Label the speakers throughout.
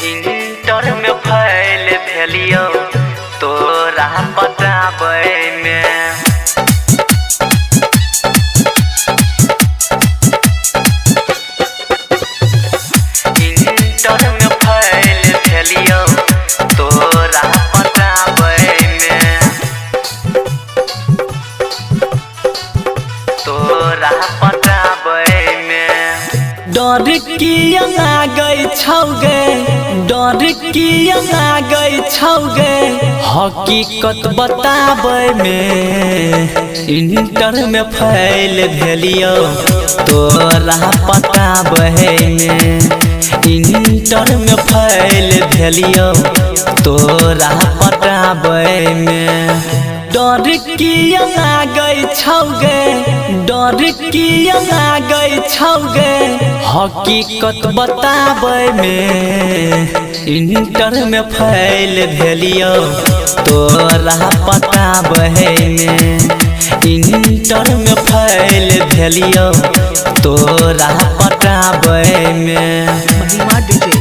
Speaker 1: Inter में फैल भेलियो तोरा पटाबै में। इंटर में फैल भेलियो तोरा पटाबै में, तोरा पटाबै में।
Speaker 2: डर किया लागै छौ गे, डर किया लागै छौ गे, हकीकत बताबै में। इंटर में फैल भेलियो तोरा पटाबै में। इंटर में फैल भेलियो तोरा पटाबै में। डर किया लागै छौ गे, डर किया लागै छौ गे, हकीकत बताबै में। इंटर में फैल भेलियो तोरा पटाबै में। इंटर में फैल भेलियो तोरा पटाबै में।
Speaker 3: महिमा डीजे,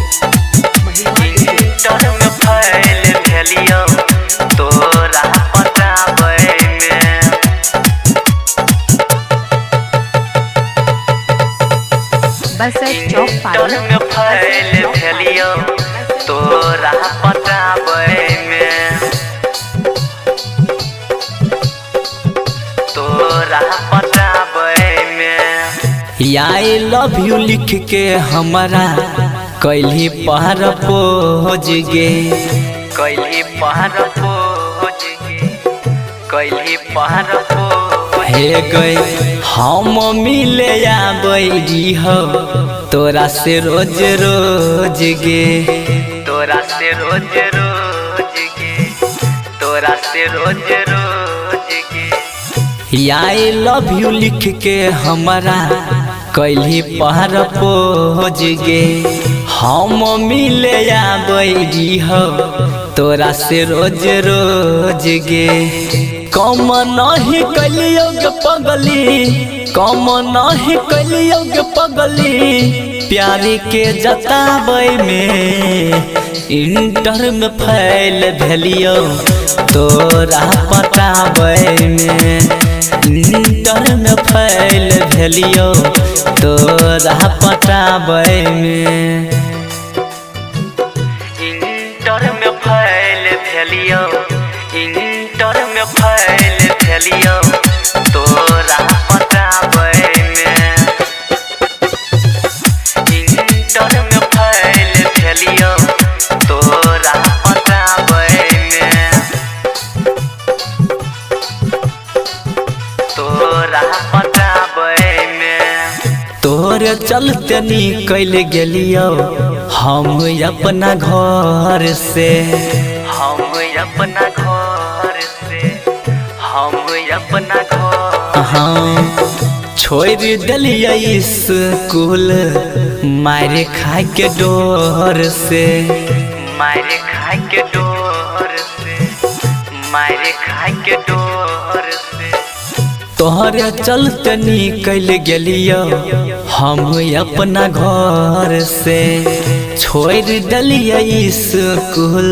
Speaker 3: महिमा डीजे।
Speaker 1: इंटर में फैल भेलियो तोरा पटाबै में।
Speaker 3: बसर चौक
Speaker 1: इंटर
Speaker 3: पाली,
Speaker 1: में फैल भेलियो तोरा पटाबै में, तोरा पटाबै में।
Speaker 2: I love you लिख के हमरा कैली पहर पोज गे,
Speaker 1: कैली पहर पोज गे, कैली पहर पोज
Speaker 2: हे गए हम मिले आबै हो तोरा से रोज रोज गे,
Speaker 1: तोरा से रोज रोज गे, तोरा से रोज रोज गे।
Speaker 2: I love you लिख के हमरा कैली पहर पोज गे, हम मिले आबै हो तोरा से रोज रोज गे। कम नहीं कैलियो गे पगली, कम नहीं कैलियो गे पगली, प्यार के जताबै में। इंटर में फैल भेलियो तोरा पटाबै में। इंटर में फैल भेलियो तोरा पटाबै में।
Speaker 1: इंटर में फैल भेलियो, इंटर में फैल भेलियो तोरा पटाबै में। इंटर में फैल भेलियो तोरा पटाबै में, तोरा पटाबै में।
Speaker 2: तोरे चलते निकल गेलियो हम अपना घर से,
Speaker 1: हम अपना घर से, हम अपना घर।
Speaker 2: हाँ छोड़ देलियै स्कूल मारे खाए के डर से,
Speaker 1: मारे खाए के डर से, मारे खाए के डर से।
Speaker 2: तोहरे चलते निकल गेलियो हम अपना घर से, छोड़ देलियै स्कूल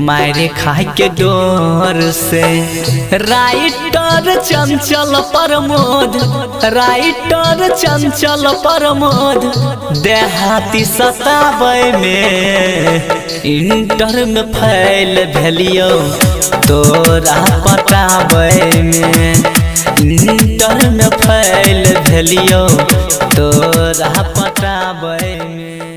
Speaker 2: मारे खाए के डर से। राइटर चंचल प्रमोद, राइटर चंचल प्रमोद, देहाती सताबै में। इंटर में फैल भेलियो तोरा पटाबै में। इंटर में फैल भेलियो तोरा पटाबै में।